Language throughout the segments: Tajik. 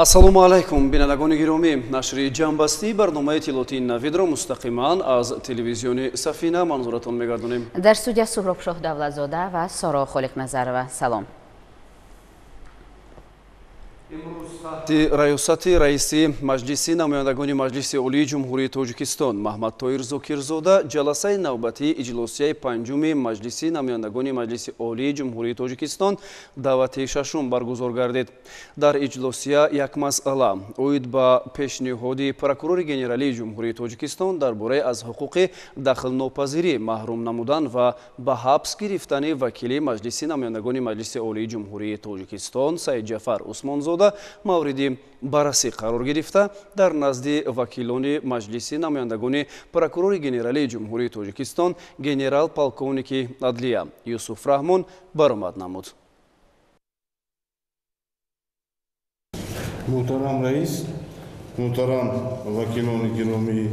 Ассалому алайкум, бинандагони гиромӣ. Нашри ҷамъбастии барномаи иттилоотии Навидро мустақиман аз телевизиони Сафина манзуратон мегардонем. Дар студия Суҳробшоҳ Давлатзода ва Соро Холиқназарова. Салом. Имрӯз таҳти раёсати раиси Маҷлиси намояндагони Маҷлиси Олии Ҷумҳурии Тоҷикистон Маҳмадтоир Зокирзода ҷаласаи навбатии иҷлосияи панҷуми Маҷлиси намояндагони Маҷлиси Олии Ҷумҳурии Тоҷикистон даъвати шашум баргузор гардид. Дар иҷлосия як масъала оид ба пешниҳоди прокурори генералии Ҷумҳурии Тоҷикистон дар бораи аз ҳуқуқи дахлнопазирӣ маҳрум намудан ва ба ҳабс гирифтани вакили Маҷлиси намояндагони Маҷлиси Олии Ҷумҳурии Тоҷикистон Саидҷафар Усмонзода мавриди баррасӣ қарор гирифта, дар назди вакилони Маҷлиси намояндагони прокурори генералии Ҷумҳурии Тоҷикистон генерал-полковники адлия Юсуф Раҳмон баромад намуд. Муҳтарам раис, муҳтарам вакилони гиромии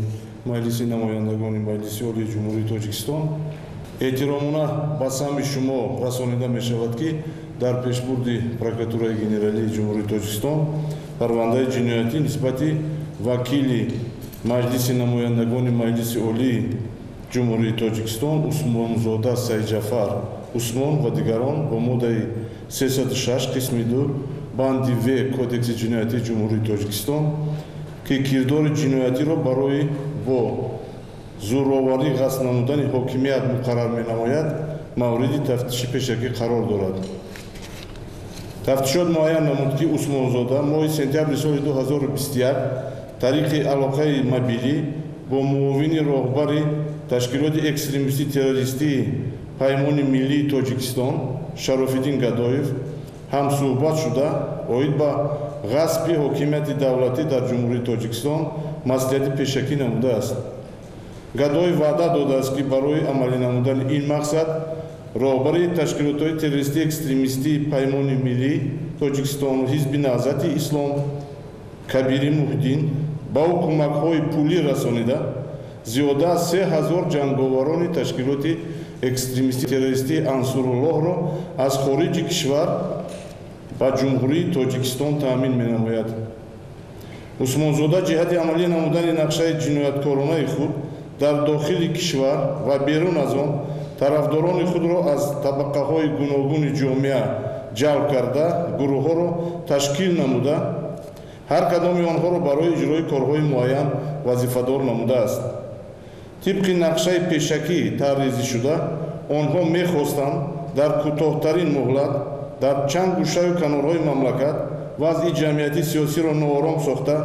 Маҷлиси намояндагони Маҷлиси Олии Ҷумҳурии Тоҷикистон, эҳтиромона ба самъи шумо расонида мешавад, ки дар пешбурди прокуратураи генералии Ҷумҳурии Тоҷикистон парвандаи ҷиноятӣ нисбати вакили Маҷлиси намояндагони Маҷлиси Олии Ҷумҳурии Тоҷикистон Усмонзода Саидҷафар Усмон ва дигарон бо моддаи 306 қисми 2 банди В Кодекси ҷиноятии Ҷумҳурии Тоҷикистон, ки кирдори ҷиноятиро барои бо зӯроварӣ ғасб намудани ҳокимият муқаррар менамояд, мавриди тафтиши пешакӣ қарор дорад. Тафтишот муайян намуд, ки Усмонзода моҳи сентябри соли 2021 тариқи алоқаи мобилӣ бо муовини роҳбари ташкилоти экстремистӣ-террористии Паймони миллии Тоҷикистон Шарофиддин Гадоев ҳамсӯҳбат шуда, оид ба ғасби ҳокимияти давлатӣ дар Ҷумҳурии Тоҷикистон маслиҳати пешакӣ намудааст. Гадоев ваъда додааст, ки барои амалӣ намудани ин мақсад роҳбари ташкилотҳои террористии экстремистии Паймони миллии Тоҷикистону Ҳизби Наҳзати Ислом Кабири Муҳиддин ба ӯ кӯмакҳои пулӣ расонида, зиёда аз 3000 ҷанговарони ташкилоти экстремистии террористии Ансуруллоҳро аз хориҷи кишвар ба Ҷумҳурии Тоҷикистон таъмин менамояд. Усмонзода ҷиҳати амалӣ намудани нақшаи ҷинояткоронаи худ дар дохили кишвар ва берун аз он тарафдорони худро аз табақаҳои гуногуни ҷомеа ҷалб карда, гурӯҳҳоро ташкил намуда, ҳар кадоми онҳоро барои иҷрои корҳои муайян вазифадор намудааст. Тибқи нақшаи пешакӣ тарҳрезишуда, онҳо мехостанд дар кӯтоҳтарин муҳлат дар чанд гӯшаю канорҳои мамлакат вазъи ҷамъиятии сиёсиро ноором сохта,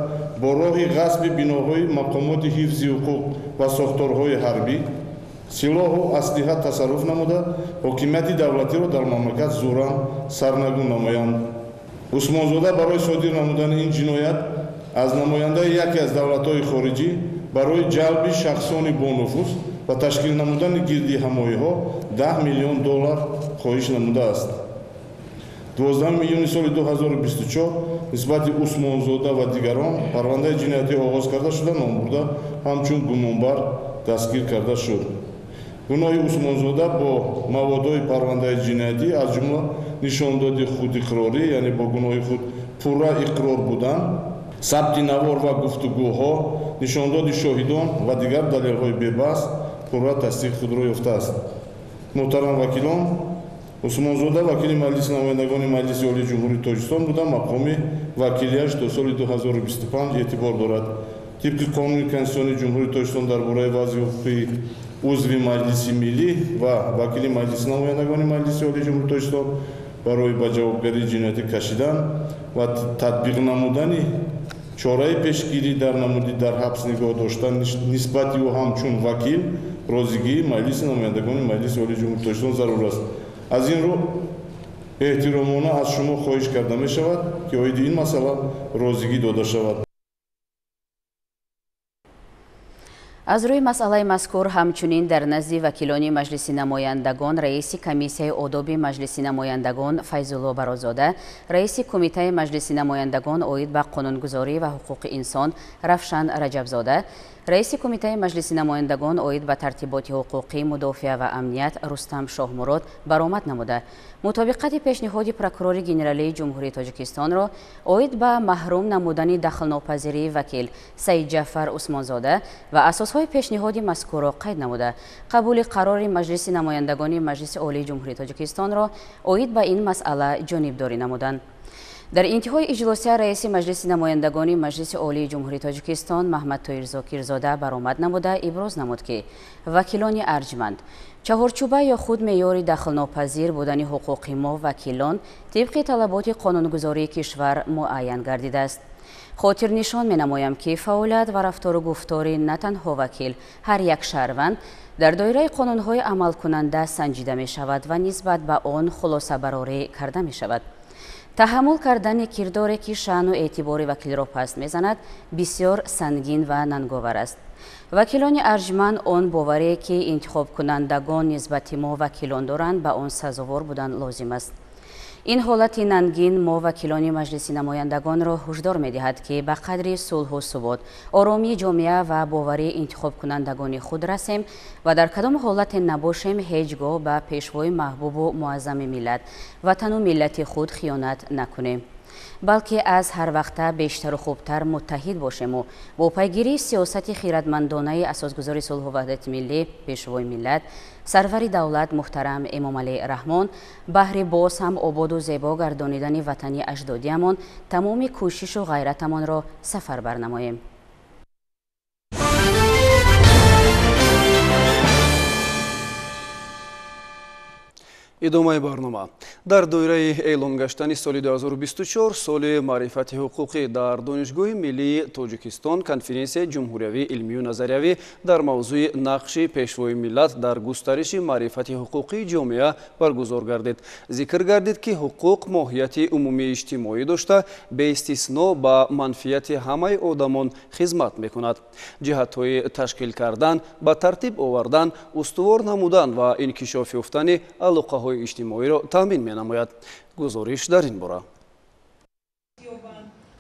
бо роҳи ғасби биноҳои мақомоти ҳифзи ҳуқуқ ва сохторҳои ҳарбӣ силоҳу аслиҳа тасарруф намуда, ҳокимияти давлатиро дар мамлакат зӯран сарнагун намоянд. Усмонзода барои содир намудани ин ҷиноят аз намояндаи яке аз давлатҳои хориҷӣ барои ҷалби шахсони бонуфуз ва ташкил намудани гирдиҳамоиҳо 10 миллион доллар хоҳиш намудааст. 12 июни соли 2024 нисбати Усмонзода ва дигарон парвандаи ҷиноятӣ оғоз карда шуда, номбурда ҳамчун гумонбар дастгир карда шуд. Гуноҳи Усмонзода бо маводҳои парвандаи ҷиноятӣ, аз ҷумла нишондоди худиқрорӣ, яъне бо гуноҳи худ пурра иқрор будан, сабти навор ва гуфтугӯҳо, нишондоди шоҳидон ва дигар далелҳои бебаҳс пурра тасдиқи худро ёфтааст. Муҳтарам вакилон, Усмонзода вакили Маҷлиси намояндагони Маҷлиси Олии Ҷумҳурии Тоҷикистон буда, мақоми вакилиаш то соли 2025 эътибор дорад. Тибқи қонуни Конститутсионии Ҷумҳурии Тоҷикистон дар бораи вазъи ҳуқуқии узви Маҷлиси миллӣ ва вакили Маҷлиси намояндагони Маҷлиси Олии Ҷумҳурии Тоҷикистон барои ба ҷавобгарии ҷиноятӣ кашидан ва татбиқ намудани чораи пешгирӣ дар намуди дар ҳабс нигоҳ доштан нисбати ӯ ҳамчун вакил розигии Маҷлиси намояндагони Маҷлиси Олии Ҷумҳурии Тоҷикистон зарур аст. Аз ин рӯ эҳтиромона аз шумо хоҳиш карда мешавад, ки оиди ин масъала розигӣ дода шавад. Аз рӯи масъалаи мазкур ҳамчунин дар назди вакилони Маҷлиси намояндагон раиси комиссияи одоби Маҷлиси намояндагон Файзулло Барозода, раиси кумитаи Маҷлиси намояндагон оид ба қонунгузорӣ ва ҳуқуқи инсон Равшан Раҷабзода, Раиси Кумитаи Маҷлиси намояндагон оид ба тартиботи ҳуқуқӣ, мудофиа ва амният Рустам Шоҳмурод баромад намуда, мутобиқати пешниҳоди прокурори генералии Ҷумҳурии Тоҷикистонро оид ба маҳрум намудани дахлнопазирии вакил Саидҷафар Усмонзода ва асосҳои пешниҳоди мазкурро қайд намуда, қабули қарори Маҷлиси намояндагони Маҷлиси Олии Ҷумҳурии Тоҷикистонро оид ба ин масъала ҷонибдорӣ намуданд. Дар интиҳои иҷлосия раиси Маҷлиси намояндагони Маҷлиси Олии Ҷумҳурии Тоҷикистон Маҳмадтоир Зокирзода баромад намуда иброз намуд, ки вакилони арҷманд, чаҳорчӯба ё худ меъёри дахлнопазир будани ҳуқуқи мо вакилон тибқи талаботи қонунгузории кишвар муайян гардидааст. Хотирнишон менамоям, ки фаъолият ва рафтору гуфтори на танҳо вакил, ҳар як шаҳрванд дар доираи қонунҳои амалкунанда санҷида мешавад ва нисбат ба он хулосабарорӣ карда мешавад. Таҳаммул кардани кирдоре, ки шаъну эътибори вакилро паст мезанад, бисёр сангин ва нанговар аст. Вакилони арҷманд, он боварие, ки интихобкунандагон нисбати мо вакилон доранд, ба он сазовор будан лозим аст. Ин ҳолати нангин мо вакилони Маҷлиси намояндагонро ҳушдор медиҳад, ки ба қадри сулҳу субот, оромии ҷомеа ва боварии интихобкунандагони худ расем ва дар кадом ҳолате набошем, ҳеҷ гоҳ ба пешвои маҳбубу муаззами миллат, ватану миллати худ хиёнат накунем, балки аз ҳар вақта бештару хубтар муттаҳид бошему бо пайгирии сиёсати хиратмандонаи асосгузори сулҳу ваҳдати миллӣ, пешвои миллат, сарвари давлат муҳтарам Эмомалӣ Раҳмон баҳри боз ҳам ободу зебо гардонидани ватани аҷдодиамон тамоми кӯшишу ғайратамонро сафарбар намоем. Идомаи барнома. Дар доираи эълон гаштани соли 2024 соли маърифати ҳуқуқӣ дар Донишгоҳи миллии Тоҷикистон конференсияи ҷумҳуриявии илмию назариявӣ дар мавзӯи нақши пешвои миллат дар густариши маърифати ҳуқуқии ҷомеа баргузор гардид. Зикр гардид, ки ҳуқуқ моҳияти умумии иҷтимоӣ дошта, беистисно ба манфиати ҳамаи одамон хизмат мекунад. Ҷиҳатҳои ташкил кардан, ба тартиб овардан, устувор намудан ва инкишоф ёфтани алоқаҳои иҷтимоиро таъмин менамояд. Гузориш дар ин бора.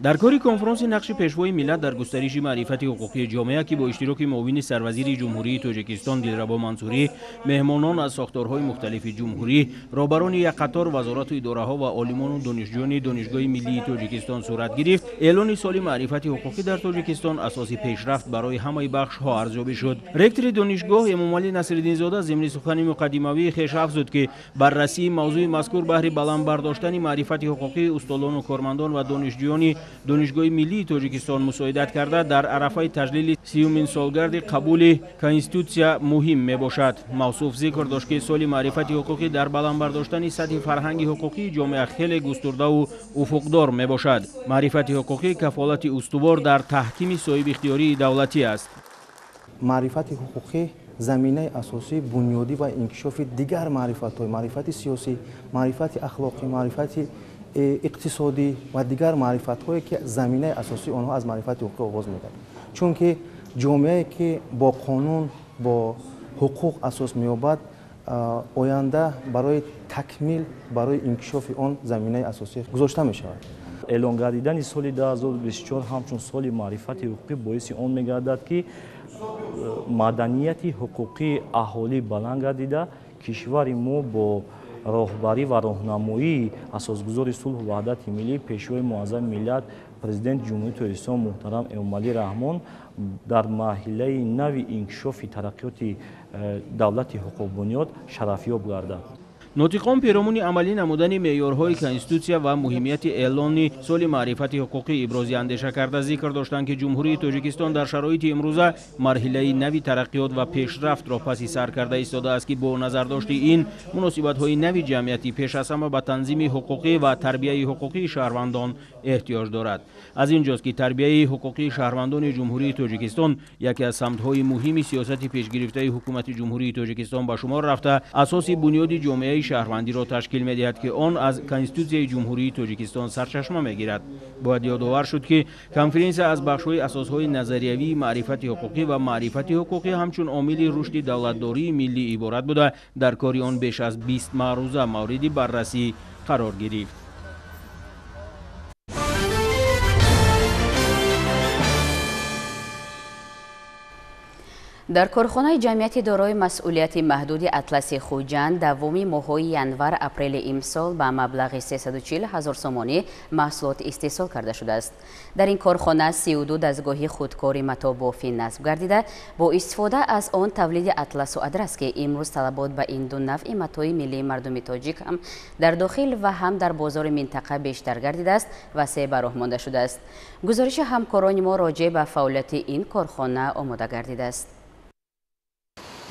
Дар кори конфронси нақши пешвои миллат дар густариши маърифати ҳуқуқии ҷомеа, ки бо иштироки муовини сарвазири Ҷумҳурии Тоҷикистон Дилрабо Мансурӣ, меҳмонон аз сохторҳои мухталифи ҷумҳурӣ, роҳбарони як қатор вазорату идораҳо ва олимону донишҷӯёни Донишгоҳи миллии Тоҷикистон сурат гирифт, эълони соли маърифати ҳуқуқӣ дар Тоҷикистон асоси пешрафт барои ҳамаи бахшҳо арзёбӣ шуд. Ректори донишгоҳ Эмомалӣ Насриддинзода зимни сухани муқаддимавии хеш афзуд, ки баррасии мавзӯи мазкур баҳри баланд бардоштани маърифати ҳуқуқии устодону кормандон ва донишҷӯёни Донишгоҳи миллии Тоҷикистон мусоидат карда, дар арафаи таҷлили 30-умин солгарди қабули Конститутсия муҳим мебошад. Мавсуф зикр дошт, ки соли маърифати ҳуқуқӣ дар баланд бардоштани сатҳи фарҳанги ҳуқуқии ҷомеа хеле густурдаву уфуқдор мебошад. Маърифати ҳуқуқӣ кафолати устувор дар таҳкими соҳибихтиёрии давлатӣ аст. Маърифати ҳуқуқӣ заминаи асосии бунёдӣ ва инкишофи дигар маърифатҳои маърифати сиёсӣ, маърифати ахлоқӣ, маърифати иқтисодӣ ва дигар маърифатҳое, ки заминаи асосии онҳо аз маърифати ҳуқуқӣ оғоз мегардад. Чунки ҷомеае, ки бо қонун, бо ҳуқуқ асос меёбад, оянда барои такмил, барои инкишофи он заминаи асосӣ гузошта мешавад. Эълон гардидани соли 2024 ҳамчун соли маърифати ҳуқуқӣ боиси он мегардад, ки маданияти ҳуқуқии аҳолӣ баланд гардида, кишвари мо бо роҳбарӣ ва роҳнамоии асосгузори сулҳу ваҳдати миллӣ, пешвои муаззами миллат, президенти Ҷумҳурии Тоҷикистон муҳтарам Эмомалӣ Раҳмон дар марҳилаи нави инкишофи тараққиёти давлати ҳуқуқбунёд шарафёб гардад. Нотиқон перомуни амалӣ намудани меъёрҳои Конститутсия ва муҳимияти эълони соли маърифати ҳуқуқӣ ибрози андеша карда зикр доштанд, ки Ҷумҳурии Тоҷикистон дар шароити имрӯза марҳилаи нави тараққиёт ва пешрафтро паси сар карда истодааст, ки бо назардошти ин муносибатҳои нави ҷамъиятӣ пеш аз ҳама ба танзими ҳуқуқӣ ва тарбияи ҳуқуқии шаҳрвандон эҳтиёҷ дорад. Аз ин ҷост, ки тарбияи ҳуқуқии шаҳрвандони Ҷумҳурии Тоҷикистон яке аз самтҳои муҳими сиёсати пешгирифтаи ҳукумати Ҷумҳурии Тоҷикистон ба шумор рафта, асоси бунёди ҷомеаи шаҳрвандиро ташкил медиҳад, ки он аз Конститутсияи Ҷумҳурии Тоҷикистон сарчашма мегирад. Бояд ёдовар шуд, ки конференсия аз бахшҳои асосҳои назариявии маърифати ҳуқуқӣ ва маърифати ҳуқуқӣ ҳамчун омили рушди давлатдории миллӣ иборат буда, дар кори он беш аз 20 маъруза мавриди баррасӣ қарор гирифт. Дар корхонаи ҷамъияти дорои масъулияти маҳдуди Атласи Хуҷанд давоми моҳҳои январ-апрели имсол ба маблағи 340 ҳазор сомонӣ маҳсулот истеҳсол карда шудааст. Дар ин корхона 32 дастгоҳи худкори матобофӣ насб гардида, бо истифода аз он тавлиди атласу адрас, ки имрӯз талабот ба ин ду навъи матои миллии мардуми тоҷик ҳам дар дохил ва ҳам дар бозори минтақа бештар гардидааст, васеъ ба роҳ монда шудааст. Гузориши ҳамкорони мо роҷеъ ба фаъолияти ин корхона омода гардидааст.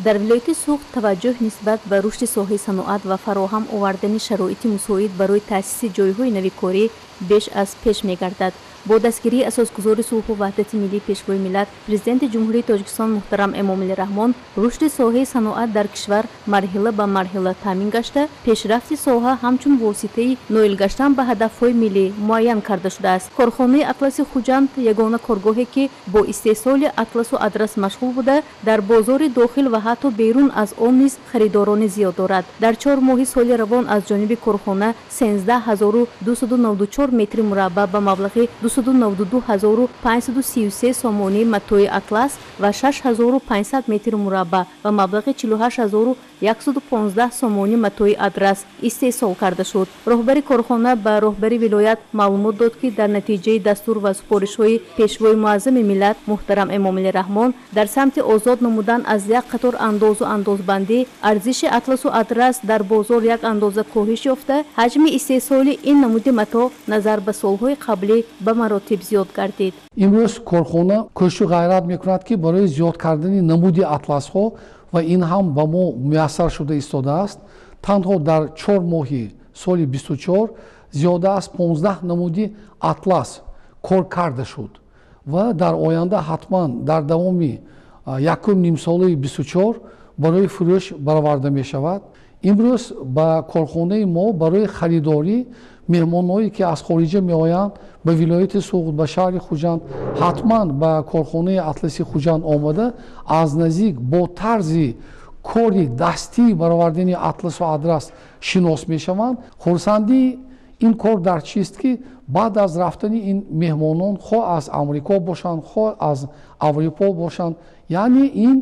Дар вилояти Суғд таваҷҷӯҳ нисбат ба рушди соҳаи саноат ва фароҳам овардани шароити мусоид барои таъсиси ҷойҳои нави корӣ беш аз пеш мегардад. Бо дастгирии асосгузори сулҳу ваҳдати миллӣ, Пешвои миллат, Президенти Ҷумҳурии Тоҷикистон муҳтарам Эмомалӣ Раҳмон, рушди соҳаи саноат дар кишвар марҳила ба марҳила таъмин гашта, пешрафти соҳа ҳамчун воситаи ноил гаштан ба ҳадафҳои миллӣ муайян карда шудааст. Корхонаи Атласи Хуҷанд ягона коргоҳе, ки бо истеҳсоли атласу адрас машғул буда, дар бозори дохил ва ҳатто берун аз он низ харидорони зиёд дорад. Дар 4 моҳи соли равон аз ҷониби корхона 13294 метри мураббаъ ба маблағи 292 533 сомонӣ матои атлас ва 6500 метри мураббаъ ба маблағи 48 115 сомонӣ матои адрас истеҳсол карда шуд. Роҳбари корхона ба роҳбари вилоят маълумот дод, ки дар натиҷаи дастур ва супоришҳои Пешвои муаззами миллат муҳтарам Эмомалӣ Раҳмон дар самти озод намудан аз як қатор андозу андозбандӣ, арзиши атласу адрас дар бозор як андоза коҳиш ёфта, ҳаҷми истеҳсоли ин намуди матоъ назар ба солҳои қаблӣ ба маротиб зиёд гардид. Имрӯз корхона кӯшишу ғайрат мекунад, ки барои зиёд кардани намуди атласҳо, ва ин ҳам ба мо муяссар шуда истодааст. Танҳо дар 4 моҳи соли 24 зиёда аз 15 намуди атлас кор карда шуд ва дар оянда ҳатман дар давоми якум нимсолаи 24 барои фурӯш бароварда мешавад. Имрӯз ба корхонаи мо барои харидорӣ меҳмонҳое, ки аз хориҷа меоянд ба вилояти Суғд, ба шаҳри Хуҷанд, ҳатман ба корхонаи Атласи Хуҷанд омада, аз наздик бо тарзи кори дастии баровардани атласу адрас шинос мешаванд. Хурсандии ин кор дар чист, ки баъд аз рафтани ин меҳмонон, хоҳ аз Амрико бошанд, хоҳ аз Аврупо бошанд, яъне ин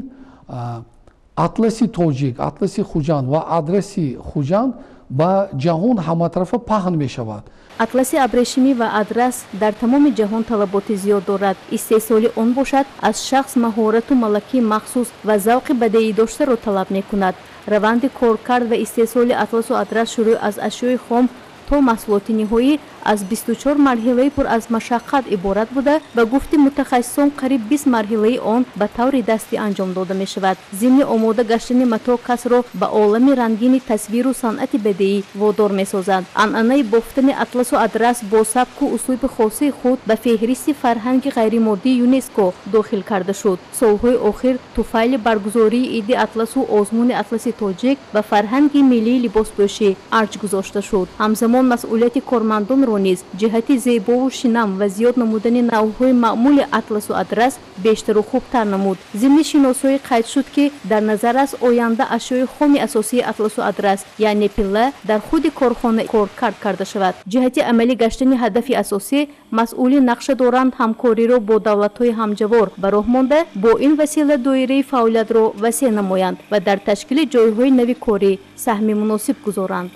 атласи тоҷик, атласи Хуҷанд ва адраси Хуҷанд ба ҷаҳон ҳаматарафа паҳн мешавад. Атласи абрешимӣ ва адрас дар тамоми ҷаҳон талаботи зиёд дорад. Истеҳсоли он бошад, аз шахс маҳорату малакаи махсус ва завқи бадеӣ доштаро талаб мекунад. Раванди коркард ва истеҳсоли атласу адрас, шурӯъ аз ашёи хом то маҳсулоти ниҳоӣ, аз 24 марҳилаи пур аз машаққат иборат буда, ба гуфти мутахассисон, қариб 20 марҳилаи он ба таври дастӣ анҷом дода мешавад. Зимни омода гаштани матоъ касро ба олами рангини тасвиру санъати бадеӣ водор месозанд. Анъанаи бофтани атласу адрас бо сабку услуби хосаи худ ба феҳристи фарҳанги ғайримоддии ЮНЕСКО дохил карда шуд. Солҳои охир туфайли баргузории Иди атласу озмуни атласи тоҷик ба фарҳанги миллии либоспӯшӣ арҷ гузошта шуд. Ҳамзамон масъулияти кормандонро низ ҷиҳати зебову шинам ва зиёд намудани навъҳои маъмули атласу адрас бештару хубтар намуд. Зимни шиносоӣ қайд шуд, ки дар назар аст, оянда ашёи хоми асосии атласу адрас, яъне пилла, дар худи корхона коркард карда шавад. Ҷиҳати амалӣ гаштани ҳадафи асосӣ масъулин нақша доранд ҳамкориро бо давлатҳои ҳамҷавор ба роҳ монда, бо ин васила доираи фаъолиятро васеъ намоянд ва дар ташкили ҷойҳои нави корӣ саҳми муносиб гузоранд.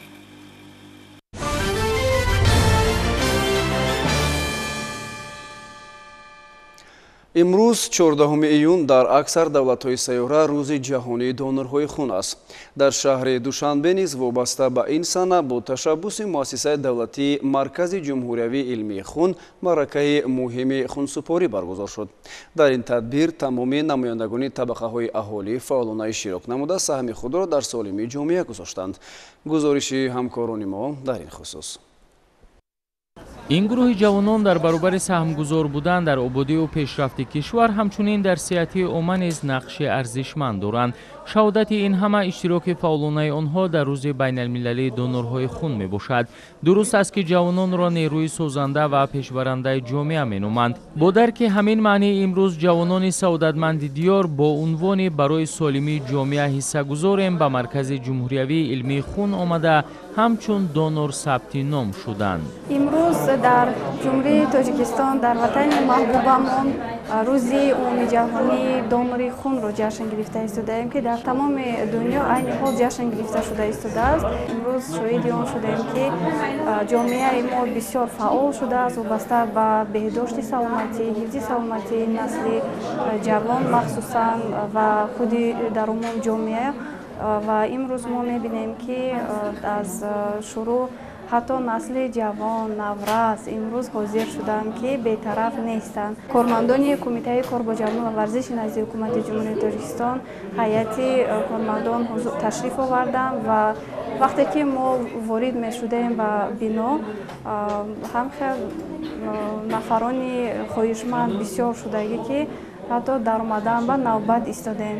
Имрӯз, 14 июн, дар аксар давлатҳои сайёра Рӯзи ҷаҳонии донорҳои хун аст. Дар шаҳри Душанбе низ вобаста ба ин сана бо ташаббуси муассисаи давлатии Маркази ҷумҳуриявии илмии хун маъракаи муҳими хунсупорӣ баргузор шуд. Дар ин тадбир тамоми намояндагони табақаҳои аҳолӣ фаъолона иштирок намуда, саҳми худро дар солимии ҷомеа гузоштанд. Гузориши ҳамкорони мо дар ин хусус. Ин гурӯҳи ҷавонон дар баробари саҳмгузор будан дар ободию пешрафти кишвар, ҳамчунин дар сиҳатии омма низ нақши арзишманд доранд. Шаҳодати ин ҳама иштироки фаъолонаи онҳо дар Рӯзи байналмилалии донорҳои хун мебошад. Дуруст аст, ки ҷавононро нерӯи созанда ва пешбарандаи ҷомеа меноманд. Бо дарки ҳамин маънӣ имрӯз ҷавонони саодатманди диёр бо унвони «Барои солимии ҷомеа ҳиссагузорем» ба Маркази ҷумҳуриявии илмии хун омада, Ҳамчун донор сабти ном шуданд. Имрӯз дар Ҷумҳурии Тоҷикистон, дар ватани маҳбубамон, рӯзи умумиҷаҳонии донори хунро ҷашн гирифта истодаем, ки дар тамоми дунё айни ҳол ҷашн гирифта шуда истодааст. Имрӯз шоҳиди он шудаем, ки ҷомеаи мо бисёр фаъол шудааст вобаста ба беҳдошти саломатӣ, ҳифзи саломатии насли ҷавон махсусан ва худи дар умум ҷомеа. Ва имрӯз мо мебинем, ки аз шурӯъ ҳатто насли ҷавон, наврас имрӯз ҳозир шуданд, ки бетараф нестанд. Кормандони Кумитаи кор бо ҷавонон ва варзиши назди Ҳукумати Ҷумҳурии Тоҷикистон, ҳайати кормандон ташриф оварданд ва вақте ки мо ворид мешудаем ба бино, ҳамхел нафарони хоҳишманд бисёр шудагӣ, ки ҳатто даромадан ба навбат истодем.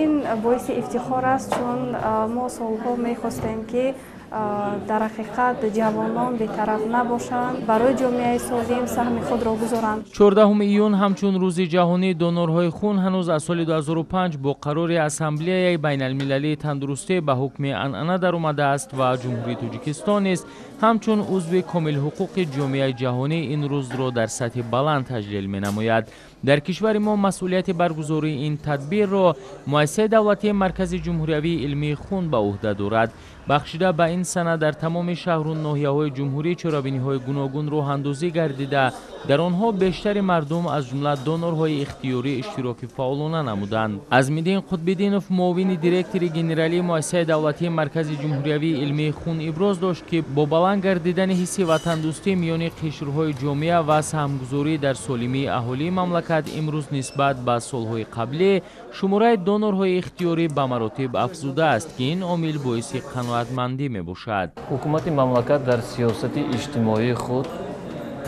Ин боиси ифтихор аст, чун мо солҳо мехостем, ки дар ҳақиқат ҷавонон бетараф набошанд, барои ҷомеаи солим саҳми худро гузоранд. 14 июн ҳамчун рӯзи ҷаҳонии донорҳои хун ҳанӯз аз соли 2005 бо қарори Ассамблеяи байналмилалии тандурустӣ ба ҳукми анъана даромадааст ва Ҷумҳурии Тоҷикистон низ ҳамчун узви комилҳуқуқи ҷомеаи ҷаҳонӣ ин рӯзро дар сатҳи баланд таҷлил менамояд. Дар кишвари мо масъулияти баргузории ин тадбирро Муассисаи давлатии Маркази ҷумҳуриявии илмии хун ба ӯҳда дорад. Бахшида ба ин сана дар тамоми шаҳру ноҳияҳои ҷумҳурӣ чорабиниҳои гуногун роҳандозӣ гардида, дар онҳо бештари мардум, аз ҷумла донорҳои ихтиёрӣ, иштироки фаъолона намуданд. Азмиддин Қутбиддинов, муовини директори генералии Муассисаи давлатии Маркази ҷумҳуриявии илмии хун, иброз дошт, ки бо баланд гардидани ҳисси ватандӯстӣ миёни қишрҳои ҷомеа ва саҳмгузорӣ дар солимии аҳолии мамлакат, имрӯз нисбат ба солҳои қаблӣ шумораи донорҳои ихтиёрӣ ба маротиб афзудааст, ки ин омил боиси қаноатмандӣ мебошад. Ҳукумати мамлакат дар сиёсати иҷтимоии худ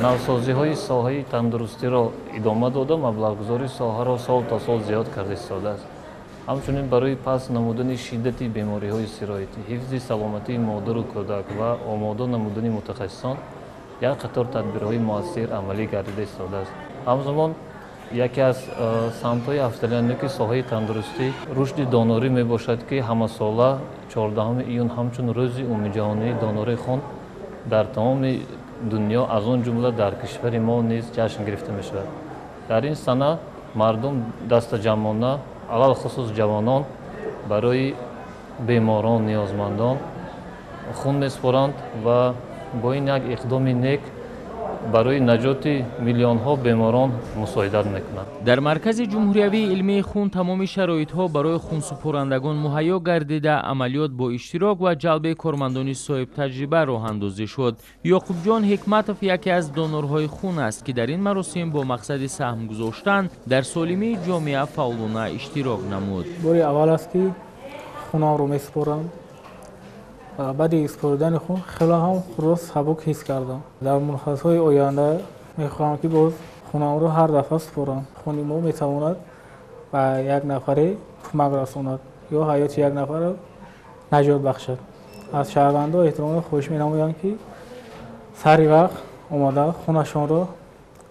навсозиҳои соҳаи тандурустиро идома дода, маблағгузори соҳаро сол то сол зиёд карда истодааст. Ҳамчунин барои паст намудани шиддати бемориҳои сироятӣ, ҳифзи саломатии модару кӯдак ва омода намудани мутахассисон як қатор тадбирҳои муассир амалӣ гардида истодааст. Ҳамзамон яке аз самтҳои афзалиятноки соҳаи тандурустӣ рушди донорӣ мебошад, ки ҳамасола 14 июн ҳамчун рӯзи умумиҷаҳонии донории хун дар тамоми дунё, аз он ҷумла дар кишвари мо низ ҷашн гирифта мешавад. Дар ин сана мардум дастаҷамъона, алалхусус ҷавонон, барои беморон, ниёзмандон хун месупоранд ва бо ин як иқдоми нек барои наҷоти миллионҳо беморон мусоидат мекунанд. Дар Маркази ҷумҳуриявии илмии хун тамоми шароитҳо барои хунсупорандагон муҳайё гардида, амалиёт бо иштирок ва ҷалби кормандони соҳибтаҷриба роҳандозӣ шуд. Ёқубҷон Ҳикматов яке аз донорҳои хун аст, ки дар ин маросим бо мақсади саҳм гузоштан дар солимии ҷомеа фаъолона иштирок намуд. Бори аввал аст, ки хунамро месупорам. Баъди супоридани хун хеле ҳам худро сабук ҳис кардам. Дар мулоҳазаҳои оянда мехоҳам, ки боз хунамро ҳар дафъа супорам. Хуни мо метавонад ба як нафаре кӯмак расонад ё ҳаёти як нафарро наҷот бахшад. Аз шаҳрвандо эҳтиромона хоҳиш менамоям, ки сари вақт омода хунашонро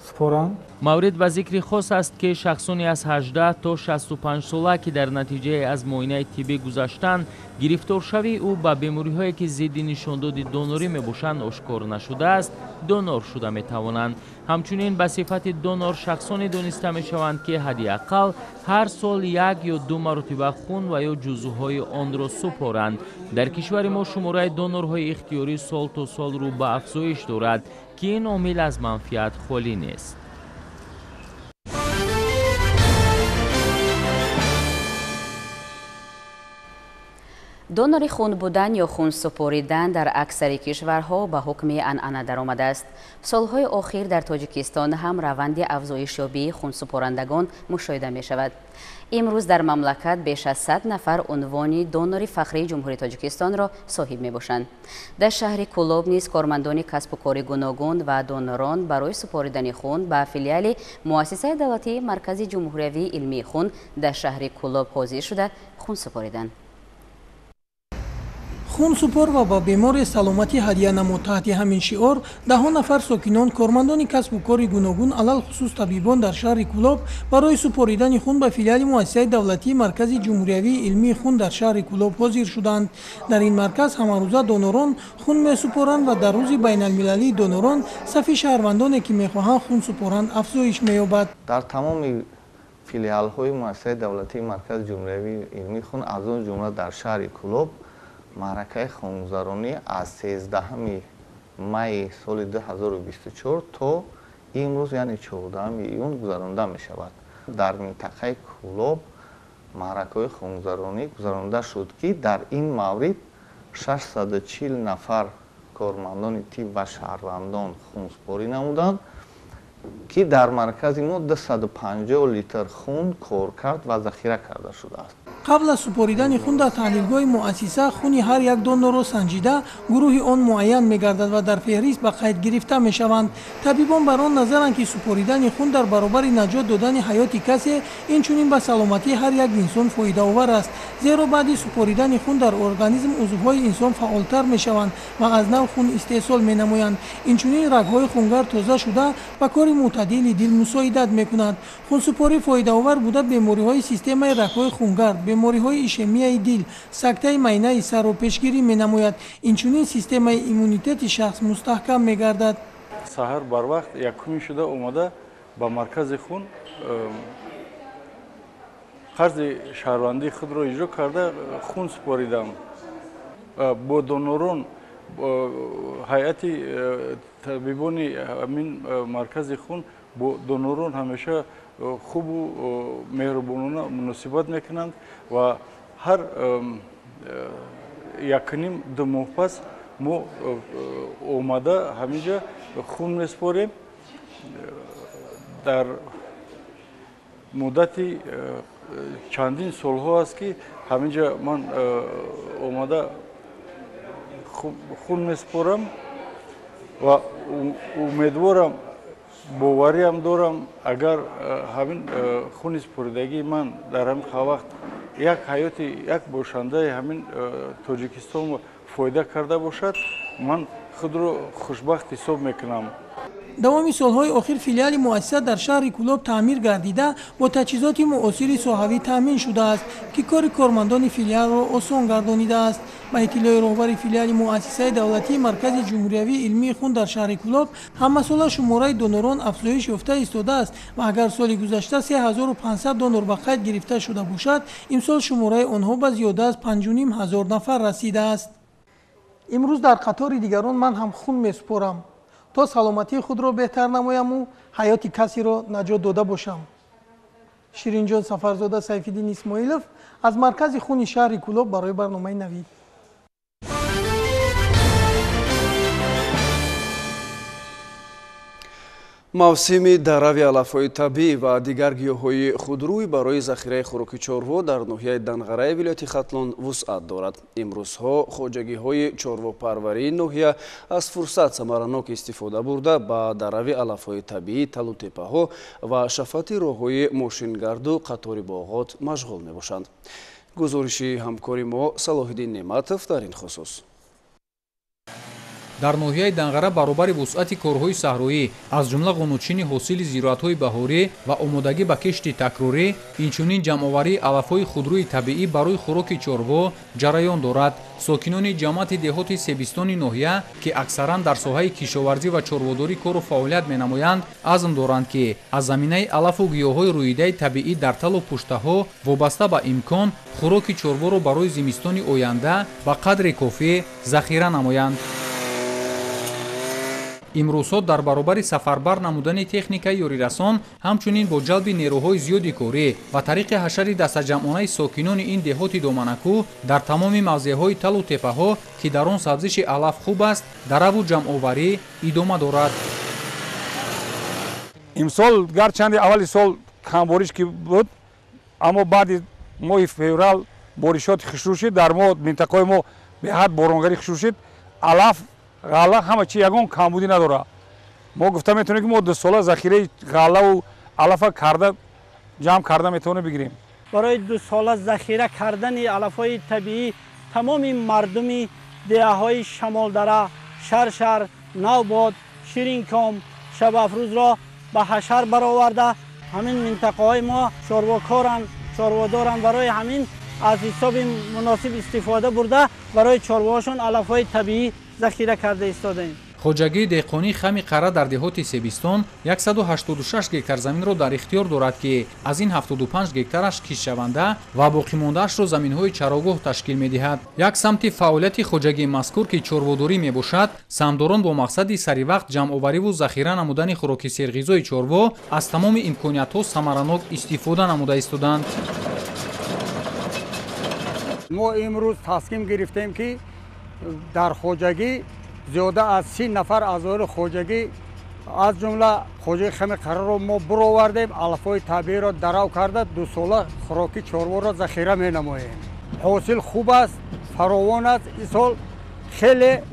супоранд. Маврид ба зикри хос аст, ки шахсоне аз 18 то 65 сола, ки дар натиҷаи аз муоинаи тиббӣ гузаштанд, гирифторшавии ӯ ба бемориҳое, ки зидди нишондоди донорӣ мебошанд, ошкор нашудааст, донор шуда метавонанд. Ҳамчунин ба сифати донор шахсоне дониста мешаванд, ки ҳадди ақал ҳар сол як ё ду маротиба хун ва ё ҷузъҳои онро супоранд. Дар кишвари мо шумораи донорҳои ихтиёрӣ сол то сол рӯ ба афзоиш дорад, ки ин омил аз манфиат холӣ нест. Донори хун будан ё хун супоридан дар аксари кишварҳо ба ҳукми анъана даромадааст. Солҳои охир дар Тоҷикистон ҳам раванди афзоишёбии хунсупорандагон мушоҳида мешавад. Имрӯз дар мамлакат беш аз 100 нафар унвони донори фахрии Ҷумҳурии Тоҷикистонро соҳиб мебошанд. Дар шаҳри Кӯлоб низ кормандони касбу кори гуногун ва донорон барои супоридани хун ба филиали Муассисаи давлатии Маркази ҷумҳуриявии илмии хун дар шаҳри Кӯлоб ҳозир шуда хун супориданд. Хун супор ва ба бемори саломатӣ ҳадя намуд. Таҳти ҳамин шиор даҳо нафар сокинон, кормандони касбу кори гуногун, алалхусус табибон дар шаҳри Кӯлоб барои супоридани хун ба филиали муассисаи давлатии Маркази ҷумҳуриявии илмии хун дар шаҳри Кӯлоб ҳозир шуданд. Дар ин марказ ҳамарӯза донорон хун месупоранд ва дар рӯзи байналмилалии донорон сафи шаҳрвандоне, ки мехоҳанд хун супоранд, афзоиш меёбад. Дар тамоми филиалҳои муассисаи давлатии Маркази ҷумҳуриявии илмии хун, аз он ҷумла дар шаҳри Кӯлоб, маъракаи хунгузаронӣ аз 13 майи соли 2024 то имрӯз, яъне 14 июн, гузаронда мешавад. Дар минтақаи Кӯлоб маъракаҳои хунгузаронӣ гузаронда шуд, ки дар ин маврид 640 нафар кормандони тиб ва шаҳрвандон хунсупорӣ намуданд, ки дар маркази мо 250 литр хун коркард ва захира карда шудааст. Қабл аз супоридани хун дар таҳлилгоҳи муассиса хуни ҳар як донорро санҷида, гурӯҳи он муайян мегардад ва дар феҳрист ба қайд гирифта мешаванд. Табибон бар он назаранд, ки супоридани хун дар баробари наҷот додани ҳаёти касе, инчунин ба саломатии ҳар як инсон фоидаовар аст, зеро баъди супоридани хун дар организм узвҳои инсон фаъолтар мешаванд ва аз нав хун истеҳсол менамоянд. Инчунин рагҳои хунгар тоза шуда ба кори мӯътадили дил мусоидат мекунад. Хунсупорӣ фоидаовар буда бемориҳои системаи рагҳои хунгард, бемориҳои ишемияи дил, сактаи майнаи сарро пешгирӣ менамояд. Инчунин системаи иммунитети шахс мустаҳкам мегардад. Саҳар барвақт якумин шуда омада ба маркази хун қарзи шаҳрвандии худро иҷро карда хун супоридам. Бо донорон ҳайати табибони ҳамин маркази хун бо донорон ҳамеша хубу меҳрубонона муносибат мекунанд ва ҳар якним ду моҳ пас мо омада ҳаминҷа хун месупорем. Дар муддати чандин солҳо аст, ки ҳаминҷа ман омада хун месупорам ва умедворам, бовариам дорам, агар ҳамин хуни супоридагии ман дар ҳамин вақт як ҳаёти як бошандаи ҳамин Тоҷикистон фоида карда бошад, ман худро хушбахт ҳисоб мекунам. Давоми солҳои охир филиали муассиса дар шаҳри Кӯлоб таъмир гардида, бо таҷҳизоти муосири соҳавӣ таъмин шудааст, ки кори кормандони филиалро осон гардонидааст. Ба иттилои роҳбари филиали муассисаи давлатии Маркази ҷумҳуриявии илмии хун дар шаҳри Кӯлоб, ҳамасола шумораи донорон афзоиш ёфта истодааст ва агар соли гузашта 3500 донор ба қайд гирифта шуда бошад, имсол шумораи онҳо ба зиёда аз 5500 нафар расидааст. Имрӯз дар қатори дигарон ман ҳам хун месупорам, то саломатии худро беҳтар намояму ҳаёти касеро наҷот дода бошам. Ширинҷон Сафарзода, Сайфиддин Исмоилов аз маркази хуни шаҳри Кӯлоб барои барномаи Навид. Мавсими дарави алафҳои табиӣ ва дигар гиёҳҳои худрӯй барои захираи хӯроки чорво дар ноҳияи Данғараи вилояти Хатлон вусъат дорад. Имрӯзҳо хоҷагиҳои чорвопарварии ноҳия аз фурсат самаранок истифода бурда ба дарави алафҳои табиӣ, талутепаҳо ва шафати роҳҳои мошингарду қатори боғот машғул мебошанд. Гузориши ҳамкори мо Салоҳиддин Неъматов дар ин хусус. Дар ноҳияи Данғара баробари вусъати корҳои саҳроӣ, аз ҷумла ғунучини ҳосили зироатҳои баҳорӣ ва омодагӣ ба кишти такрорӣ, инчунин ҷамъоварии алафҳои худрӯи табиӣ барои хӯроки чорво ҷараён дорад. Сокинони ҷамоати деҳоти Себистони ноҳия, ки аксаран дар соҳаи кишоварзӣ ва чорводорӣ кору фаъолият менамоянд, азм доранд, ки аз заминаи алафу гиёҳҳои рӯидаи табиӣ дар талу пуштаҳо вобаста ба имкон хӯроки чорворо барои зимистони оянда ба қадри кофӣ захира намоянд. Имрӯзҳо дар баробари сафарбар намудани техникаи ёрирасон, ҳамчунин бо ҷалби нерӯҳои зиёди корӣ ва тариқи ҳашари дастаҷамъонаи сокинони ин деҳоти доманакӯ дар тамоми мавзеъҳои талу тепаҳо, ки дар он сабзиши алаф хуб аст, дараву ҷамъоварӣ идома дорад. Имсол гарчанде аввали сол камбориш ки буд, аммо баъди моҳи феврал боришоти хушрӯ шид, дар мо минтақаи мо беҳад боронгарӣ хушрӯ шид, алаф ғалла ҳама чи ягон камбудӣ надорад. Мо гуфта метавонем, ки мо дусола захираи ғаллаву алафа карда ҷамъ карда метавонем бигирем. Барои дусола захира кардани алафҳои табиӣ тамоми мардуми Деҳаҳои Шамолдара, Шаршар, Навбод, Ширинком, Шабафрӯзро ба ҳашар бароварда. Ҳамин минтақаҳои мо чорвокоранд, чорводоранд. Барои ҳамин аз ҳисоби муносиб истифода бурда барои чорвоҳошон алафҳои табиӣ захира карда истодаем. Хоҷагии деҳқонии Хами Қара дар деҳоти Себистон 186 гектар заминро дар ихтиёр дорад, ки аз ин 75 гектараш киштшаванда ва боқимондаашро заминҳои чарогоҳ ташкил медиҳад. Як самти фаъолияти хоҷагии мазкур, ки чорводорӣ мебошад, саҳмдорон бо мақсади саривақт ҷамъовариву захира намудани хӯроки серғизои чорво аз тамоми имкониятҳо самаранок истифода намуда истоданд. Мо имрӯз тасмим гирифтем, ки дар хоҷагӣ зиёда аз 30 нафар аъзои хоҷагӣ, аз ҷумла хоҷагии Хами Қараро мо буровардем, алафҳои табииро дарав карда, дусола хӯроки чорворо захира менамоем. Ҳосил хуб аст, фаровон аст. Ин сол хеле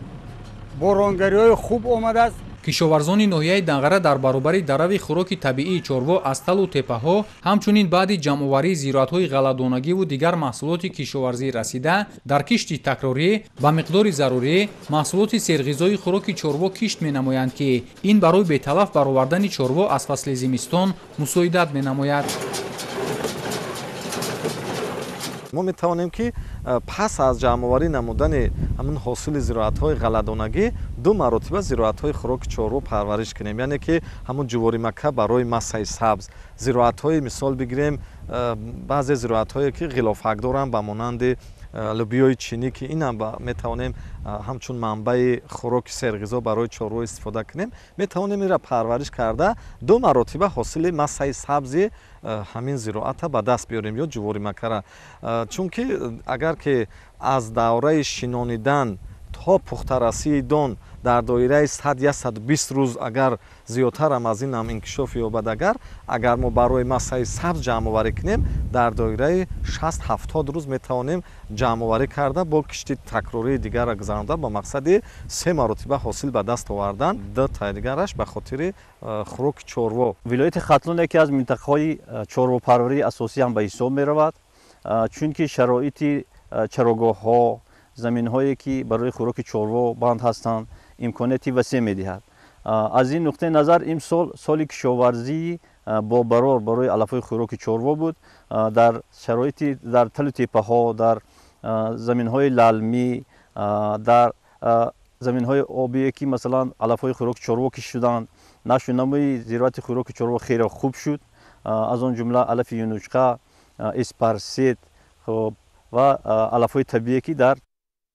боронгариҳои хуб омадааст. Кишоварзони ноҳияи Данғара дар баробари дарави хӯроки табиии чорво аз талу теппаҳо, ҳамчунин баъди ҷамъоварии зироатҳои ғалладонагиву дигар маҳсулоти кишоварзӣ расида, дар кишти такрорӣ ба миқдори зарурӣ маҳсулоти серғизои хӯроки чорво кишт менамоянд, ки ин барои беталаф баровардани чорво аз фасли зимистон мусоидат менамояд. Мо метавонем, ки пас аз ҷамъоварӣ намудани ҳамин ҳосили зироатҳои ғалладонагӣ ду маротиба зироатҳои хӯроки чорво парвариш кунем, яъне ки ҳамун ҷуворимакка барои массаи сабз, зироатҳои, мисол бигирем, баъзе зироатҳое ки ғилофак доранд, ба монанди лӯбиёи чинӣ, ки инам метавонем ҳамчун манбаи хӯроки серғизо барои чорво истифода кунем. Метавонем инра парвариш карда ду маротиба ҳосили массаи сабзи ҳамин зироата ба даст биёрем ё ҷуворимаккара, чунки агар ки аз давраи шинонидан то пухтарасии дон дар доираи 100-120 рӯз, агар зиёдтарам аз инам инкишоф ёбад, агар мо барои массаи сабз ҷамъоварӣ кунем, дар доираи 60-70 рӯз метавонем ҷамъоварӣ карда бо кишти такрории дигарро гузаронда ба мақсади се маротиба ҳосил ба даст овардан, ду таи дигараш ба хотири хӯроки чорво. Вилояти Хатлон яке аз минтақаҳои чорвопарварии асосӣ ҳам ба ҳисоб меравад, чунки шароити чарогоҳҳо, заминҳое ки барои хӯроки чорво банд ҳастанд, имконияти васеъ медиҳад. Аз ин нуқтаи назар имсол соли кишоварзии бобарор барои алафҳои хӯроки чорво буд. Дар шароити дар талу теппаҳо, дар заминҳои лалмӣ, дар заминҳои обие ки масалан алафҳои хӯроки чорво кишт шуданд, нашъунамои зироати хӯроки чорво хеле хуб шуд. Аз он ҷумла алафи юнучқа, эспарсет ва алафҳои табиие ки дар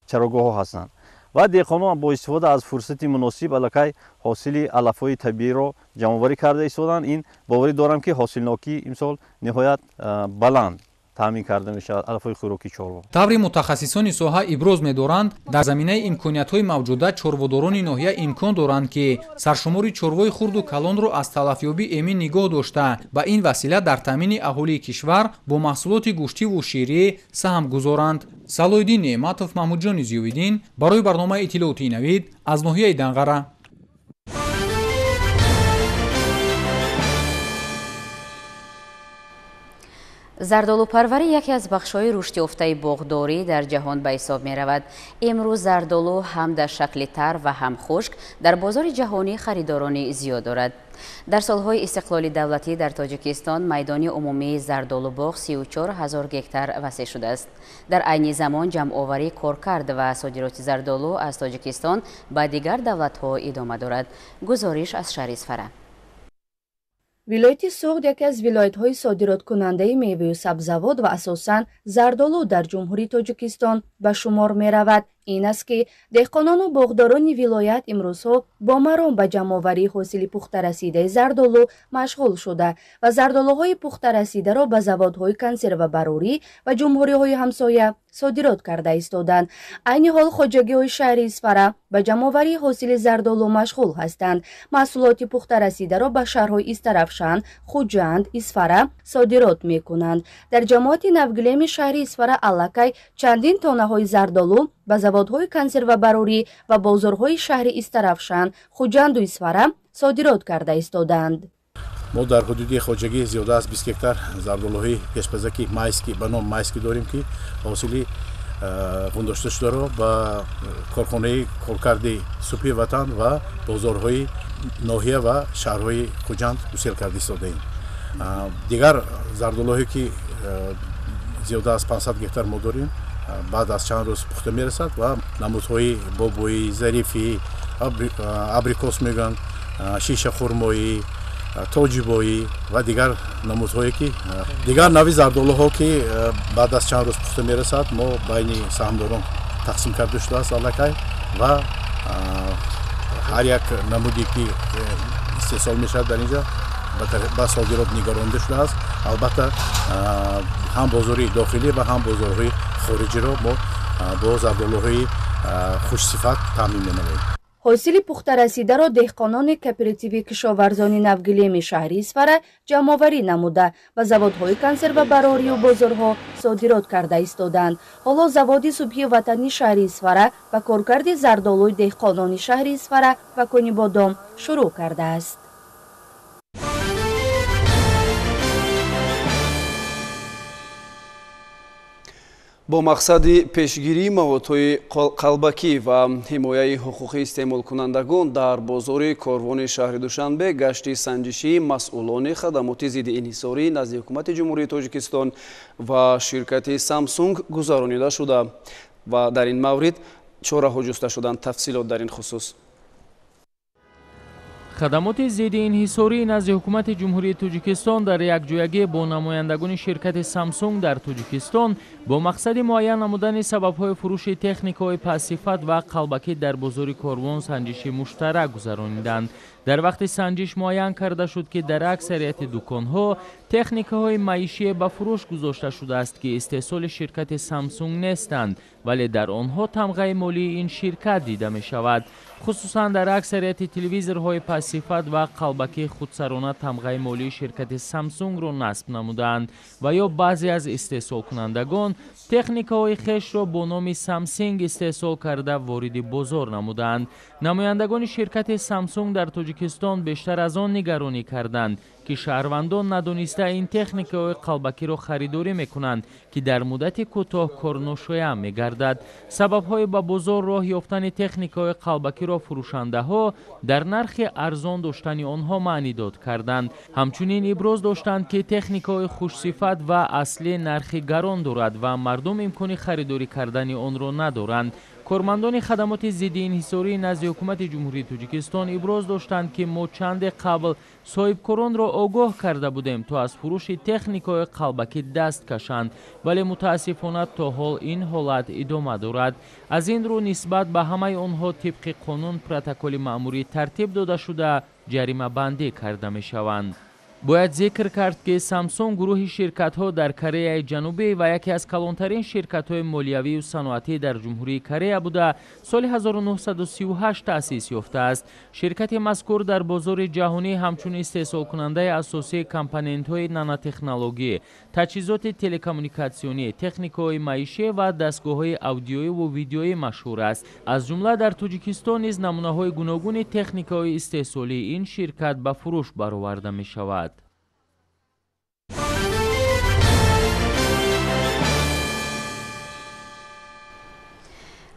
чарогоҳҳо ҳастанд. Ва деҳқонон бо истифода аз фурсати муносиб аллакай ҳосили алафҳои табииро ҷамъоварӣ карда истоданд. Ин боварӣ дорам, ки ҳосилнокӣ имсол ниҳоят баланд таъмин карда мешавад алафҳои хӯроки чорво. Таври мутахассисони соҳа иброз медоранд, дар заминаи имкониятҳои мавҷуда чорводорони ноҳия имкон доранд, ки саршумори чорвои хурду калонро аз талафёбӣ эмин нигоҳ дошта, ба ин васила дар таъмини аҳолии кишвар бо маҳсулоти гӯштиву ширӣ саҳм гузоранд. Салоҳиддин Неъматов, Маҳмудҷони Зиёвиддин барои барномаи иттилоотии Навид аз ноҳияи Данғара. Зардолупарварӣ яке аз бахшҳои рушдёфтаи боғдорӣ дар ҷаҳон ба ҳисоб меравад. Имрӯз зардолу ҳам дар шакли тар ва ҳам хушк дар бозори ҷаҳонӣ харидорони зиёд дорад. Дар солҳои истиқлоли давлатӣ дар Тоҷикистон майдони умумии зардолубоғ 34 ҳазор гектар васеъ шудааст. Дар айни замон ҷамъоварӣ, коркард ва содироти зардолу аз Тоҷикистон ба дигар давлатҳо идома дорад. Гузориш аз шаҳри Исфара. Вилояти Суғд яке аз вилоятҳои содироткунандаи меваю сабзавот ва асосан зардолу дар Ҷумҳурии Тоҷикистон ба шумор меравад. Ин аст, ки деҳқонону боғдорони вилоят имрӯзҳо бо маром ба ҷамъоварии ҳосили пухтарасидаи зардолу машғул шуда ва зардолуҳои пухтарасидаро ба заводҳои консервабарорӣ ва ҷумҳуриҳои ҳамсоя содирот карда истоданд. Айни ҳол хоҷагиҳои шаҳри Исфара ба ҷамъоварии ҳосили зардолу машғул ҳастанд. Маҳсулоти пухтарасидаро ба шаҳрҳои Истаравшан, Хуҷанд, Исфара содирот мекунанд. Дар ҷамоати Навгилеми шаҳри Исфара аллакай чандин тонаҳои зардолу ба заводҳои консервабарорӣ ва бозорҳои шаҳри Истаравшан, Хуҷанду Исфара содирот карда истоданд. Мо дар ҳудуди хоҷагӣ зиёда аз 20 гектар зардолуҳои пешпазаки майский ба ном майский дорем, ки ҳосили ғундошташударо ба корхонаи коркарди Субҳи Ватан ва бозорҳои ноҳия ва шаҳрҳои Хуҷанд гусел карда истодаем. Дигар зардолуҳое ки зиёда аз 500 гектар мо дорем, баъд аз чанд рӯз пухта мерасад ва намудҳои бобоӣ, зарифӣ, абрикос мегӯянд, шишахурмоӣ, тоҷибоӣ ва дигар намудҳое ки дигар нави зардолуҳо ки баъд аз чанд рӯз пухта мерасад, мо байни саҳмдорон тақсим карда шудааст аллакай ва ҳар як намуде ки истеҳсол мешавад дар инҷа ба содирот нигаронда шудааст. Албатта, ҳам бозори дохилӣ ва ҳам бозорҳои хориҷиро мо бо зардолуҳои хушсифат таъмин менамоем. Ҳосили пухтарасидаро деҳқонони кооперативи кишоварзони Навгилеми шаҳри Исфара ҷамъоварӣ намуда, ба заводҳои консервабарорию бозорҳо содирот карда истодаанд. Ҳоло заводи Субҳи Ватани шаҳри Исфара ба коркарди зардолуи деҳқонони шаҳри Исфара ва Конибодом шурӯъ кардааст. Бо мақсади пешгирии маводҳои қалбакӣ ва ҳимояи ҳуқуқи истеъмолкунандагон дар бозори Корвони шаҳри Душанбе гашти санҷишии масъулони хадамоти зидди инҳисорӣ назди ҳукумати Ҷумҳурии Тоҷикистон ва ширкати Самсунг гузаронида шуда ва дар ин маврид чораҳо ҷуста шуданд. Тафсилот дар ин хусус. Хадамоти зидди инҳисорӣ назди ҳукумати Ҷумҳурии Тоҷикистон дар якҷоягӣ бо намояндагони ширкати Самсунг дар Тоҷикистон бо мақсади муайян намудани сабабҳои фурӯши техникаҳои пастсифат ва қалбакӣ дар бозори Корвон санҷиши муштарак гузарониданд. Дар вақти санҷиш муайян карда шуд, ки дар аксарияти дуконҳо техникаҳои маишие ба фурӯш гузошта шудааст, ки истеҳсоли ширкати Самсунг нестанд, вале дар онҳо тамғаи молии ин ширкат дида мешавад. Хусусан дар аксарияти телевизорҳои пастсифат ва қалбакӣ худсарона тамғаи молии ширкати Самсунгро насб намудаанд ва ё баъзе аз истеҳсолкунандагон техникаҳои хешро бо номи Самсинг истеҳсол карда вориди бозор намудаанд. Намояндагони ширкати Самсунг дар Тоҷикистон бештар аз он нигаронӣ карданд, ки шаҳрвандон надониста ин техникаҳои қалбакиро харидорӣ мекунанд, ки дар муддати кӯтоҳ корношоям мегардад. Сабабҳои ба бозор роҳ ёфтани техникаҳои қалбакиро фурӯшандаҳо дар нархи арзон доштани онҳо маънидод карданд. Ҳамчунин иброз доштанд, ки техникаҳои хушсифат ва аслӣ нархи гарон дорад ва мардум имкони харидорӣ кардани онро надоранд. Кормандони хадамоти зидди инҳисорӣ назди ҳукумати Ҷумҳурии Тоҷикистон иброз доштанд, ки мо чанде қабл соҳибкоронро огоҳ карда будем, то аз фурӯши техникаҳои қалбакӣ даст кашанд, вале мутаассифона то ҳол ин ҳолат идома дорад. Аз ин рӯ нисбат ба ҳамаи онҳо тибқи қонун протоколи маъмурӣ тартиб дода шуда, ҷаримабандӣ карда мешаванд. Бояд зикр кард, ки Самсунг гурӯҳи ширкатҳо дар Кореяи Ҷанубӣ ва яке аз калонтарин ширкатҳои молиявию саноатӣ дар Ҷумҳурии Корея буда, соли 1938 таъсис ёфтааст. Ширкати мазкур дар бозори ҷаҳонӣ ҳамчун истеҳсолкунандаи асосии компонентҳои нанотехнологӣ, таҷҳизоти телекоммуникатсионӣ, техникаҳои маишӣ ва дастгоҳҳои аудиоиву видеоӣ машҳур аст. Аз ҷумла дар Тоҷикистон низ намунаҳои гуногуни техникаҳои истеҳсолии ин ширкат ба фурӯш бароварда мешавад.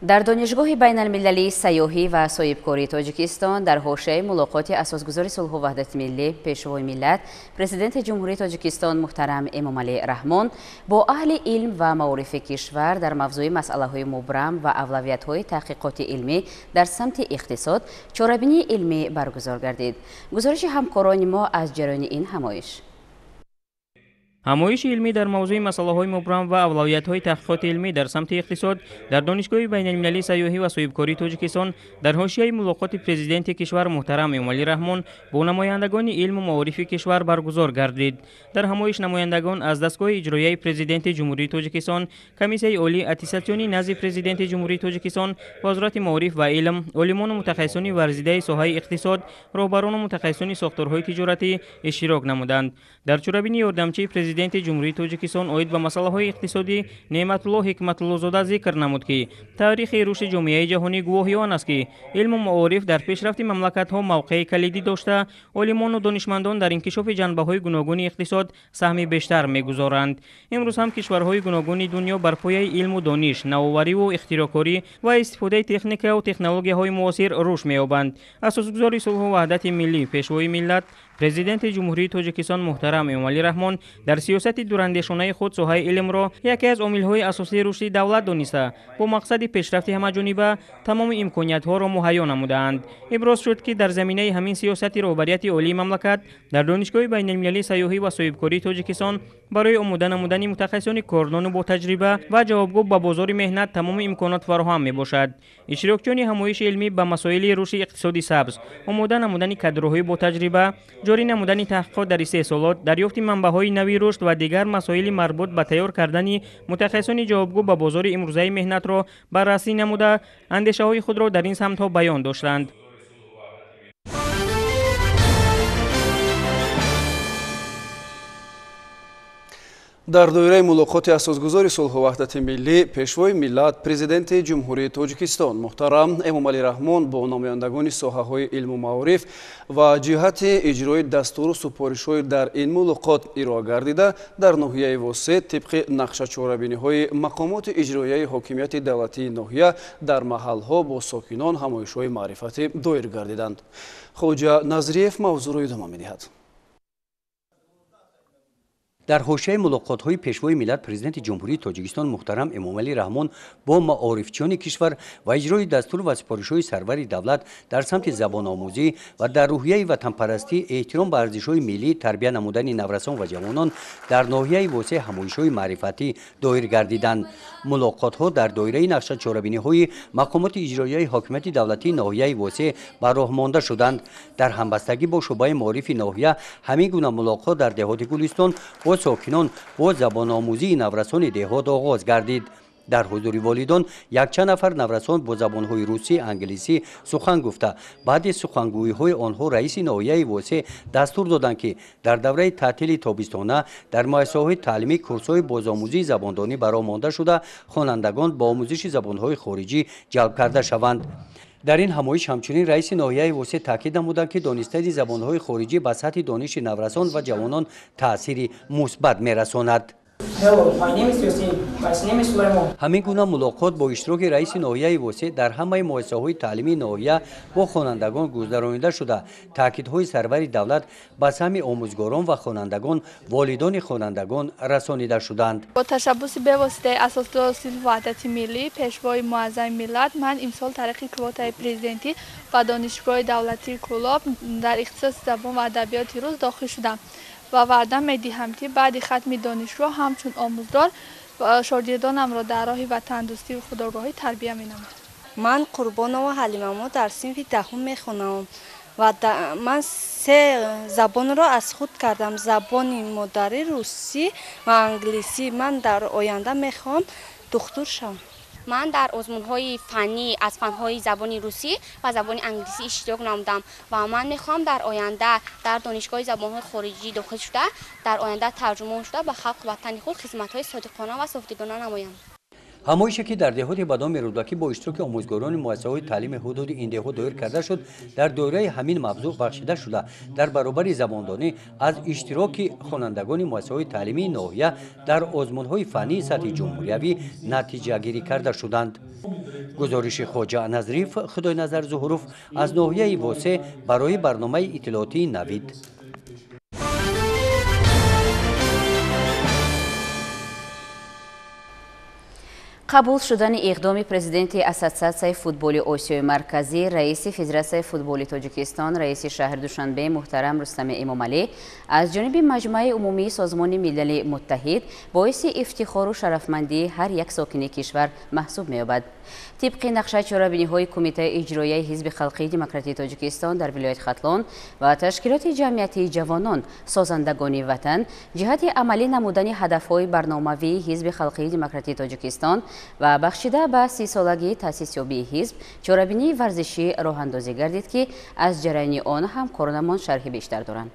Дар Донишгоҳи байналмилалии сайёҳӣ ва соҳибкории Тоҷикистон дар ҳошияи мулоқоти асосгузори сулҳу ваҳдати миллӣ, Пешвои миллат, Президенти Ҷумҳурии Тоҷикистон муҳтарам Эмомалӣ Раҳмон бо аҳли илм ва маорифи кишвар дар мавзӯи масъалаҳои мубрам ва авлавиятҳои таҳқиқоти илмӣ дар самти иқтисод чорабинии илмӣ баргузор гардид. Гузориши ҳамкорони мо аз ҷараёни ин ҳамоиш. Ҳамоиши илмӣ дар мавзӯи масъалаҳои мубрам ва авлавиятҳои таҳқиқоти илмӣ дар самти иқтисод дар Донишгоҳи байналмилалии сайёҳӣ ва соҳибкории Тоҷикистон дар ҳошияи мулоқоти президенти кишвар муҳтарам Эмомалӣ Раҳмон бо намояндагони илму маорифи кишвар баргузор гардид. Дар ҳамоиш намояндагон аз дастгоҳи иҷроияи президенти Ҷумҳурии Тоҷикистон, Комиссияи олии аттестатсионии назди президенти Ҷумҳурии Тоҷикистон, Вазорати маориф ва илм, олимону мутахассисони варзидаи соҳаи иқтисод, роҳбарону мутахассисони сохторҳои тиҷоратӣ иштирок намуданд. Дар чорабинии ёрдамчии Президенти Ҷумҳурии Тоҷикистон оид ба масъалаҳои иқтисодӣ Неъматулло Ҳикматуллозода зикр намуд, ки таърихи рушди ҷомеаи ҷаҳонӣ гувоҳи он аст, ки илму маориф дар пешрафти мамлакатҳо мавқеи калидӣ дошта, олимону донишмандон дар инкишофи ҷанбаҳои гуногуни иқтисод саҳми бештар мегузоранд. Имрӯз ҳам кишварҳои гуногуни дунё бар пояи илму дониш, навовариву ихтироъкорӣ ва истифодаи техникаву технологияҳои муосир рушд меёбанд. Асосгузори сулҳу ваҳдати миллӣ, Пешвои миллат, Президенти Ҷумҳурии Тоҷикистон муҳтарам Эмомалӣ Раҳмон дар сиёсати дурандешонаи худ соҳаи илмро яке аз омилҳои асосии рушди давлат дониста, бо мақсади пешрафти ҳамаҷониба тамоми имкониятҳоро муҳайё намудаанд. Иброз шуд, ки дар заминаи ҳамин сиёсати роҳбарияти олии мамлакат дар Донишгоҳи байналмилалии сайёҳӣ ва соҳибкории Тоҷикистон барои омода намудани мутахассисони кордону ботаҷриба ва ҷавобгӯ ба бозори меҳнат тамоми имконот фароҳам мебошад. Иштирокчиёни ҳамоиши илмӣ ба масоили рушди иқтисоди сабз, омода намудани кадрҳои ботаҷриба, ҷорӣ намудани таҳқиқот дар истеҳсолот, дарёфти манбаъҳои нави рушд ва дигар масоили марбут ба тайёр кардани мутахассисони ҷавобгӯ ба бозори имрӯзаи меҳнатро баррасӣ намуда, андешаҳои худро дар ин самтҳо баён доштанд. Дар доираи мулоқоти асосгузори сулҳу ваҳдати миллӣ, Пешвои миллат, Президенти Ҷумҳурии Тоҷикистон муҳтарам Эмомалӣ Раҳмон бо намояндагони соҳаҳои илму маориф ва ҷиҳати иҷрои дастуру супоришҳои дар ин мулоқот ироа гардида, дар ноҳияи Восеъ тибқи нақшачорабиниҳои мақомоти иҷроияи ҳокимияти давлатии ноҳия дар маҳалҳо бо сокинон ҳамоишҳои маърифатӣ доир гардиданд. Хоҷа Назриев мавзӯъро идома медиҳад. Дар ҳошияи мулоқотҳои Пешвои миллат, Президенти Ҷумҳурии Тоҷикистон муҳтарам Эмомалӣ Раҳмон бо маорифчиёни кишвар ва иҷрои дастур ва супоришҳои сарвари давлат дар самти забономӯзӣ ва дар рӯҳияи ватанпарастӣ, эҳтиром ба арзишҳои миллӣ, тарбия намудани наврасон ва ҷавонон дар ноҳияи Восеъ ҳамоишҳои маърифатӣ доир гардиданд. Мулоқотҳо дар доираи нақшачорабиниҳои мақомоти иҷроияи ҳокимияти давлатии ноҳияи Восеъ ба роҳ монда шуданд. Дар ҳамбастагӣ бо шӯъбаи маорифи ноҳия ҳамин гуна мулоқот дар деҳоти Гулистон бо сокинон бо забономӯзии наврасони деҳот оғоз гардид. Дар ҳузури волидон якчанд нафар наврасон бо забонҳои русӣ, англисӣ сухан гуфта, баъди сухангӯиҳои онҳо раиси ноҳияи Восеъ дастур доданд, ки дар давраи таътили тобистона дар муассисаҳои таълимӣ курсҳои бозомӯзии забондонӣ ба роҳ монда шуда, хонандагон ба омӯзиши забонҳои хориҷӣ ҷалб карда шаванд. Дар ин ҳамоиш ҳамчунин раиси ноҳияи Восеъ таъкид намуданд, ки донистани забонҳои хориҷӣ ба сатҳи дониши наврасон ва ҷавонон таъсири мусбат мерасонад. Ҳамин гуна мулоқот бо иштироки раиси ноҳияи Восеъ дар ҳамаи муассисаҳои таълимии ноҳия бо хонандагон гузаронида шуда, таъкидҳои сарвари давлат ба саҳми омӯзгорон ва хонандагон, волидони хонандагон расонида шуданд. Бо ташаббуси бевоситаи Асосгузори сулҳу ваҳдати миллӣ, Пешвои муаззами миллат, ман имсол тариқи квотаи президентӣ ба Донишгоҳи давлатии Кӯлоб дар ихтисоси забон ва адабиёти рус дохил шудам ва ваъда медиҳам, ки баъди хатми донишгоҳ ҳамчун омӯзгор шогирдонамро дар роҳи ватандӯстию худогоҳӣ тарбия менамоям. Ман Қурбонова Ҳалимамо дар синфи 10 мехонам ва ман 3 забонро аз худ кардам: забони модарӣ, русӣ ва англисӣ. Ман дар оянда мехоҳам духтур шавам. Ман дар озмунҳои фаннӣ аз фанҳои забони русӣ ва забони англисӣ иштирок намудам ва ман мехоҳам дар оянда дар донишгоҳи забонҳои хориҷӣ дохил шуда, дар оянда тарҷумон шуда ба халқу ватани худ хизматҳои содиқона ва софдилона намоям. Ҳамоише ки дар деҳоти Бадоми Рӯдакӣ бо иштироки омӯзгорони муассисаҳои таълими ҳудуди ин деҳот доир карда шуд, дар доираи ҳамин мавзӯъ бахшида шуда, дар баробари забондонӣ аз иштироки хонандагони муассисаҳои таълимии ноҳия дар озмунҳои фаннии сатҳи ҷумҳуриявӣ натиҷагирӣ карда шуданд. Гузориши Хоҷа Назриев, Худойназар Зуҳуров аз ноҳияи Восеъ барои барномаи иттилоотии Навид. Қабул шудани иқдоми президенти Ассотсиатсияи футболи Осиёи Марказӣ, раиси Федератсияи футболи Тоҷикистон, раиси шаҳри Душанбе муҳтарам Рустами Эмомалӣ аз ҷониби Маҷмӯаи умумии Созмони Милали Муттаҳид боиси ифтихору шарафмандии ҳар як сокини кишвар маҳсуб меёбад. Тибқи нақшаи чорабиниҳои Кумитаи иҷроияи Ҳизби халқии демократии Тоҷикистон дар вилояти Хатлон ва ташкилоти ҷамъиятии ҷавонон созандагони ватан ҷиҳати амалӣ намудани ҳадафҳои барномавии Ҳизби халқии демократии Тоҷикистон ва бахшида ба 30-солагии таъсисёбии ҳизб чорабинии варзишӣ роҳандозӣ гардид, ки аз ҷараёни он ҳамкоронамон шарҳи бештар доранд.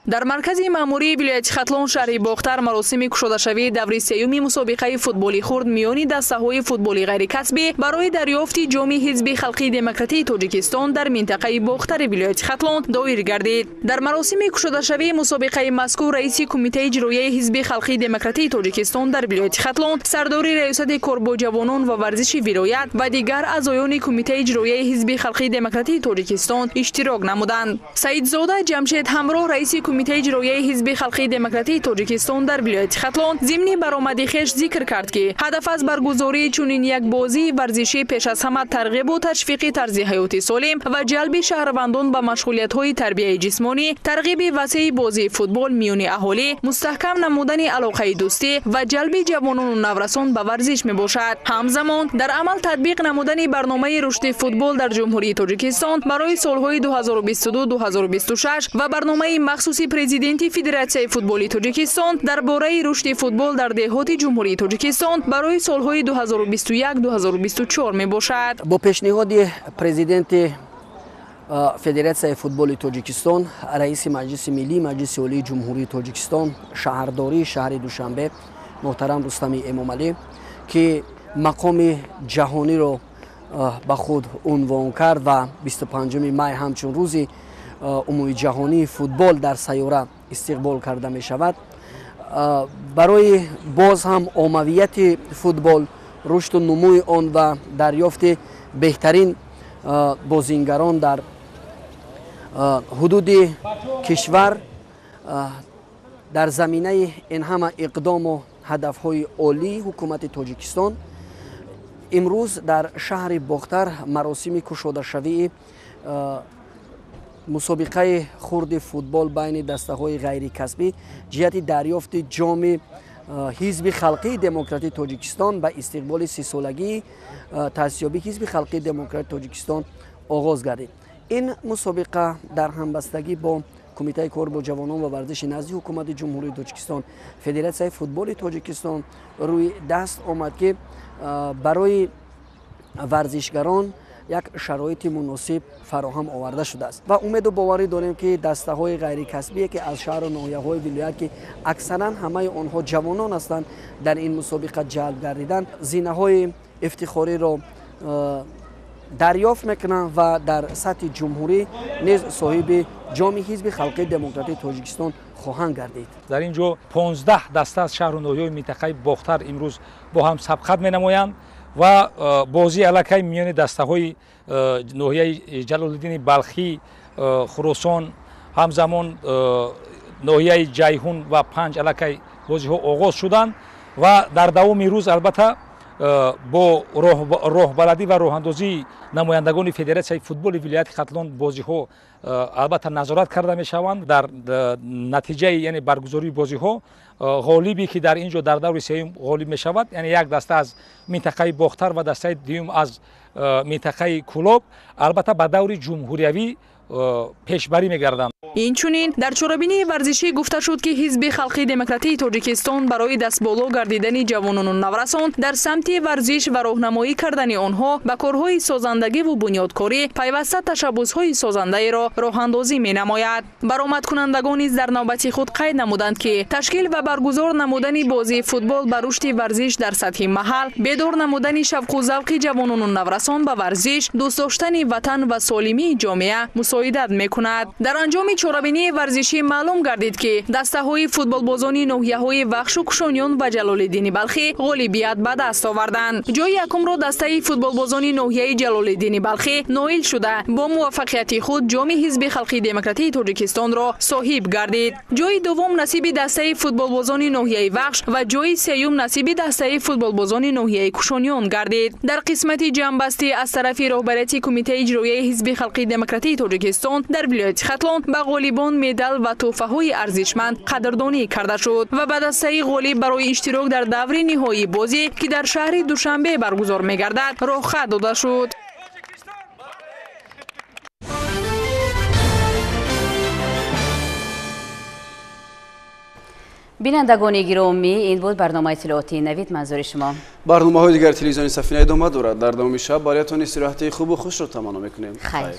Дар маркази маъмурии вилояти Хатлон шаҳри Бохтар маросими кушодашавии даври сеюми мусобиқаи футболи хурд миёни дастаҳои футболи ғайрикасбӣ барои дарёфти ҷоми Ҳизби халқии демократии Тоҷикистон дар минтақаи Бохтари вилояти Хатлон доир гардид. Дар маросими кушодашавии мусобиқаи мазкур раиси кумитаи иҷроияи Ҳизби халқии демократии Тоҷикистон дар вилояти Хатлон, сардори раёсати кор бо ҷавонон ва варзиши вилоят ва дигар аъзоёни кумитаи иҷроияи Ҳизби халқии демократии Тоҷикистон иштирок намуданд. Саидзода Ҷамшед ҳамроҳ раиси кумитаи иҷроияи Ҳизби халқии демократии Тоҷикистон дар вилояти Хатлон зимни баромади хеш зикр кард, ки ҳадаф аз баргузории чунин як бозии варзишӣ пеш аз ҳама тарғибу ташвиқи тарзи ҳаёти солим ва ҷалби шаҳрвандон ба машғулиятҳои тарбияи ҷисмонӣ, тарғиби васеи бозии футбол миёни аҳолӣ, мустаҳкам намудани алоқаи дӯстӣ ва ҷалби ҷавонону наврасон ба варзиш мебошад. Ҳамзамон дар амал татбиқ намудани барномаи рушди футбол дар Ҷумҳурии Тоҷикистон барои солҳои 2022-2026 ва барномаи махсуси президенти Федератсияи футболи Тоҷикистон дар бораи рушди футбол дар деҳоти Ҷумҳурии Тоҷикистон барои солҳои 2021-2024 мебошад. Бо пешниҳоди президенти Федератсияи футболи Тоҷикистон, раиси Маҷлиси Миллӣ, Маҷлиси Олии Ҷумҳурии Тоҷикистон, шаҳрдории шаҳри Душанбе муҳтарам Рустами Эмомалӣ, ки мақоми ҷаҳониро ба худ унвон кард ва 25 май ҳамчун рӯзи умумиҷаҳонии футбол дар сайёра истиқбол карда мешавад, барои боз ҳам оммавияти футбол, рушду нумӯи он ва дарёфти беҳтарин бозингарон дар ҳудуди кишвар дар заминаи ин ҳама иқдому ҳадафҳои олии ҳукумати Тоҷикистон имрӯз дар шаҳри Бохтар маросими кушодашавии мусобиқаи хурди футбол байни дастаҳои ғайрикасбӣ ҷиҳати дарёфти ҷоми Ҳизби халқии демократии Тоҷикистон ба истиқболи 30-солагии таъсисёбии Ҳизби халқии демократии Тоҷикистон оғоз гардид. Ин мусобиқа дар ҳамбастагӣ бо Кумитаи кор бо ҷавонон ва варзиши назди ҳукумати Ҷумҳурии Тоҷикистон, Федератсияи футболи Тоҷикистон рӯи даст омад, ки барои варзишгарон як шароити муносиб фароҳам оварда шудааст ва умеду боварӣ дорем, ки дастаҳои ғайрикасбие, ки аз шаҳру ноҳияҳои вилоят, ки аксаран ҳамаи онҳо ҷавонон ҳастанд, дар ин мусобиқа ҷалб гардидан, зинаҳои ифтихориро дарёфт мекунанд ва дар сатҳи ҷумҳурӣ низ соҳиби ҷоми Ҳизби халқии демократии Тоҷикистон хоҳанд гардид. Дар ин ҷо 15 даста аз шаҳру ноҳияҳои минтақаи Бохтар имрӯз бо ҳам сабқат менамоянд ва бозии аллакай миёни дастаҳои ноҳияи Ҷалолиддини Балхӣ, Хуросон, ҳамзамон ноҳияи Ҷайҳун ва Панҷ аллакай бозиҳо оғоз шуданд ва дар давоми рӯз албатта бо роҳбаладӣ ва роҳандозии намояндагони Федератсияи футболи вилояти Хатлон бозиҳо албатта назорат карда мешаванд. Дар натиҷаи яъне баргузории бозиҳо ғолибе ки дар ин ҷо дар даври сеюм ғолиб мешавад, яъне як даста аз минтақаи Бохтар ва дастаи дуюм аз минтақаи Кӯлоб, албатта ба даври ҷумҳуриявӣ пешбарӣ мегарданд. Инчунин дар чорабинии варзишӣ гуфта шуд, ки Ҳизби халқии демократии Тоҷикистон барои дастболо гардидани ҷавонону наврасон дар самти варзиш ва роҳнамоӣ кардани онҳо ба корҳои созандагиву бунёдкорӣ пайваста ташаббусҳои созандаеро роҳандозӣ менамояд. Баромадкунандагон низ дар навбати худ қайд намуданд, ки ташкил ва баргузор намудани бозии футбол ба рушди варзиш дар сатҳи маҳал, бедор намудани шавқу завқи ҷавонону наврасон ба варзиш, дӯст доштани ватан ва солимии ҷомеа мусоидат мекунад. Дар анҷоми чорабинии варзишӣ маълум гардид, ки дастаҳои футболбозони ноҳияҳои Вахшу Кушониён ва Ҷалолиддини Балхӣ ғолибият ба даст оварданд. Ҷои якумро дастаи футболбозони ноҳияи Ҷалолиддини Балхӣ ноил шуда, бо муваффақияти худ ҷоми Ҳизби халқии демократии Тоҷикистонро соҳиб гардид. Ҷои дуввум насиби дастаи футболбозони ноҳияи Вахш ва ҷои сеюм насиби дастаи футболбозони ноҳияи Кушониён гардид. Дар қисмати ҷамъбастӣ аз тарафи роҳбарияти Кумитаи иҷроияи Ҳизби халқии демократии Тоҷикистон дар вилояти Хатлон ба ғолибон медал ва тӯҳфаҳои арзишманд қадрдонӣ карда шуд ва ба дастаи ғолиб барои иштирок дар даври ниҳоии бозӣ, ки дар шаҳри Душанбе баргузор мегардад, роҳхат дода шуд. Бинандагони гиромӣ, ин буд барномаи иттилоотии Навид манзури шумо. Барномаҳои дигари телевизиони Сафина идома дорад. Дар давоми шаб бароятон истироҳати хубу хушро таманно мекунем. Хайр.